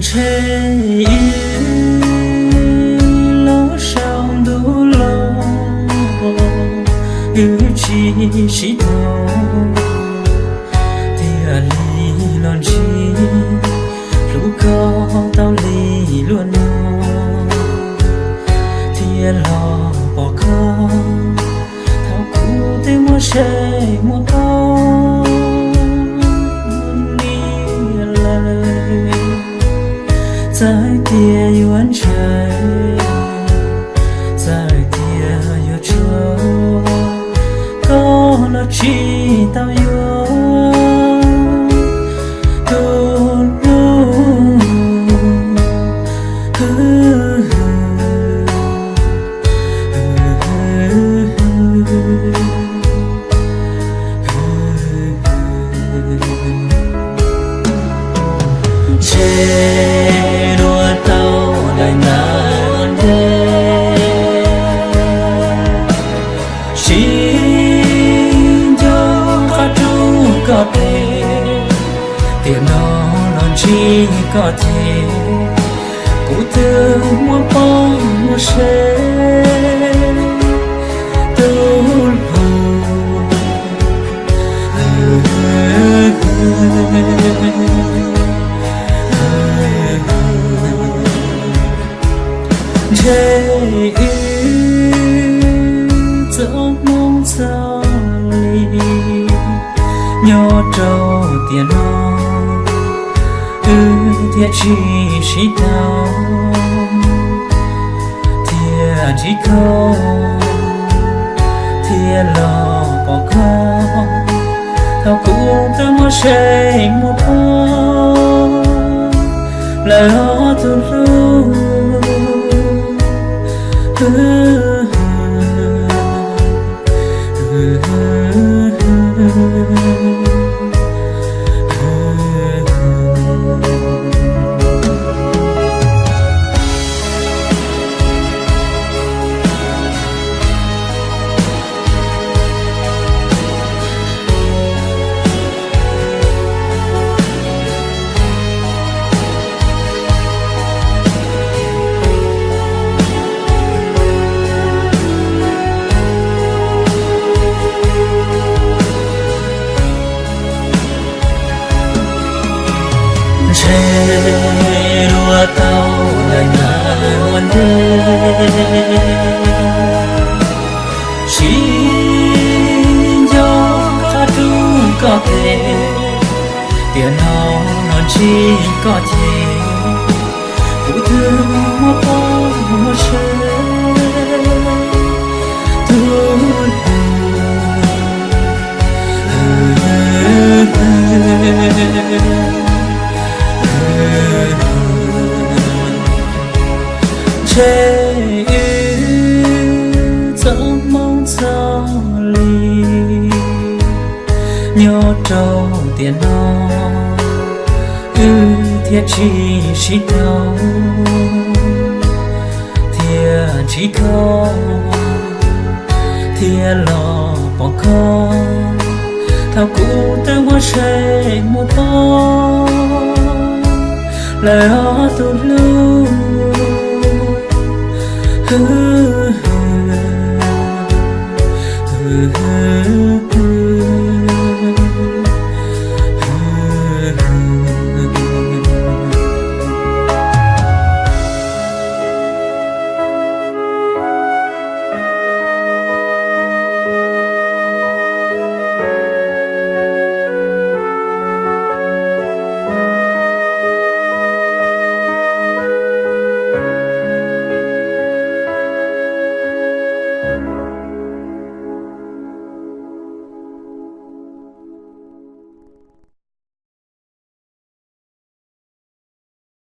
Ntshe wb los saum ntuj los, wb tsis sib tau, thiaj li los ntsib, hlub koj tau li luag no, thiaj los pom koj thaum kuv twb muaj sej muaj poj niam lawm. Txawm tias yuav ntshaw, txawm tias yuav tsuaj, koj los tsis tau yuav tus hlub. Ntshe dua tau daim ntawv ua ntej, sib nco qab rub koj tes, tiam no los ntsib koj ces kuv twb muaj poj muaj sev tus hlub. Ntshe wb txoj hmoo txoj li nyob rau tiam no, wb thiaj tsis sib tau, thiaj ntsib koj, thiaj los pom koj thaum kuv twb muaj sej muaj poj lawm os tus hlub. Ntshe dua tau daim ntawv ua ntej, sib nco qab rub koj tes, tiam no los ntsib koj ces kuv twb muaj poj muaj sev tus hlub. Ntshe wb txoj hmoo txoj li nyob rau tiam no, wb thiaj tsis sib tau, thiaj ntsib koj, thiaj los pom koj thaum kuv twb muaj sej muaj poj lawm os tus hlub.